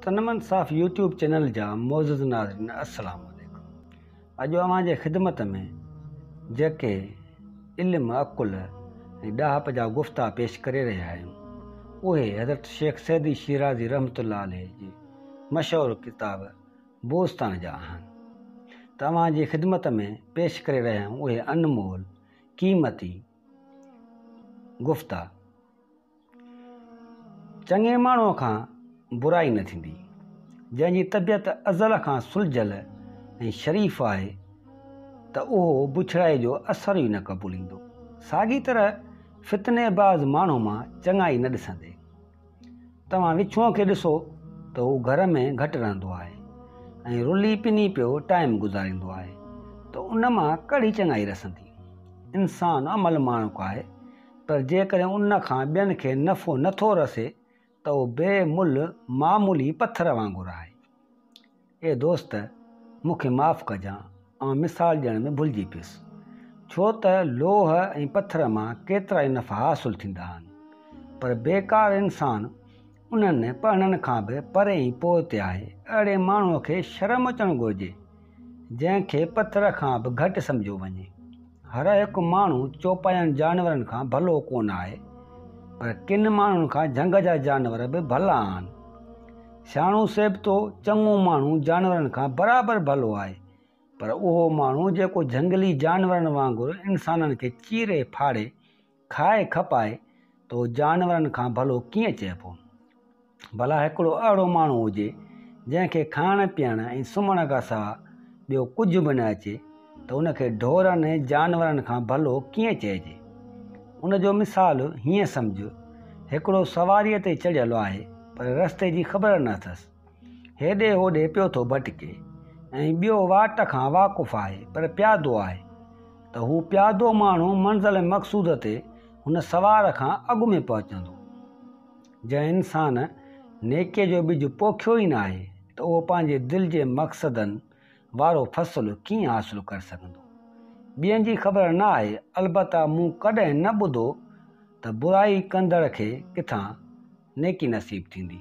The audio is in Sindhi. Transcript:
تنمن صاف يوٽيوب چينل جا معزز ناظرين السلام عليڪم اڄ اوهان جي خدمت ۾ جيڪي علم عقل ۽ ڏاهپ جا گفتا پيش ڪري رهيا آهيون اهي حضرت شيخ سعدي شيرازي رحمت الله عليه جي مشهور ڪتاب بوستان جا آهن ته اوهان جي خدمت ۾ پيش ڪري رهيا آهيون اهي انمول قيمتي گفتا چڱي ماڻهوء کان برائي نه ٿيندي. جنهن جي طبيعت ازل کان سلجهيل ۽ شريف آهي ته اهو بڇڙائي جو اثر ئي نه قبوليندو. ساڳي طرح فتني باز ماڻهو مان چڱائي نه ڏسندي. توهان وڇونء کي ڏسو ته هو گهر ۾ گهٽ رهندو آهي ۽ رلي پني پيو ٽائيم گذاريندو آهي ته ان مان ڪهڙي چڱائي رسندي. انسان عمل ماڻڪ آهي پر جيڪڏهن ان کان ٻين کي نفعو نه ٿو رسي ته اهو بي ملهه معمولي پٿر وانگر آهي. اي دوست! مون کي معاف ڪجان، آئون مثال ڏيڻ ۾ ڀلجي پيس. ڇو ته لوهه ۽ پٿر مان ڪيترائي نفعا حاصل ٿيندا آهن، پر بيڪار انسان انهن پهڻن کان به پري ۽ پوئتي آهي. اهڙي ماڻهوء کي شرم اچڻ گهرجي. جنهن کي پٿر کان به گهٽ سمجهيو وڃي. هر هڪ ماڻهو چوپاين جانورن کان ڀلو ڪونه آهي، پر ڪن ماڻهن کان جهنگ جا جانور به ڀلا آهن. سياڻو سيبتو چڱو ماڻهو جانورن کان برابر ڀلو آهي، پر اهو ماڻهو جيڪو جهنگلي جانورن وانگر انسانن کي چيري ڦاڙي کائي کپائي ته اهو جانورن کان ڀلو ڪيئن چئبو؟ ڀلا هڪڙو اهڙو ماڻهو هجي جنهن کي کائڻ پيئڻ ۽ سمهڻ کان سوا ٻيو ڪجهه به نه اچي ته ان کي ڍورن ۽ جانورن کان ڀلو ڪيئن چئجي؟ ان جو مثال هيئن سمجهه، هڪڙو سواريء تي چڙهيل آهي پر رستي جي خبر نه اٿس. هيڏي هوڏي پيو ٿو ڀٽڪي ۽ ٻيو واٽ کان واقف آهي پر پيادو آهي ته هو پيادو ماڻهو منزل مقصود تي هن سوار کان اڳ ۾ پهچندو. جنهن انسان نيڪيء جو ٻج پوکيو ئي ناهي ته اهو پنهنجي دل جي مقصدن وارو فصل ڪيئن حاصل ڪري سگهندو؟ ٻين جي خبر نه آهي، البته مون ڪڏهن نه ٻڌو ته برائي ڪندڙ کي ڪٿان نيڪي نصيب ٿيندي.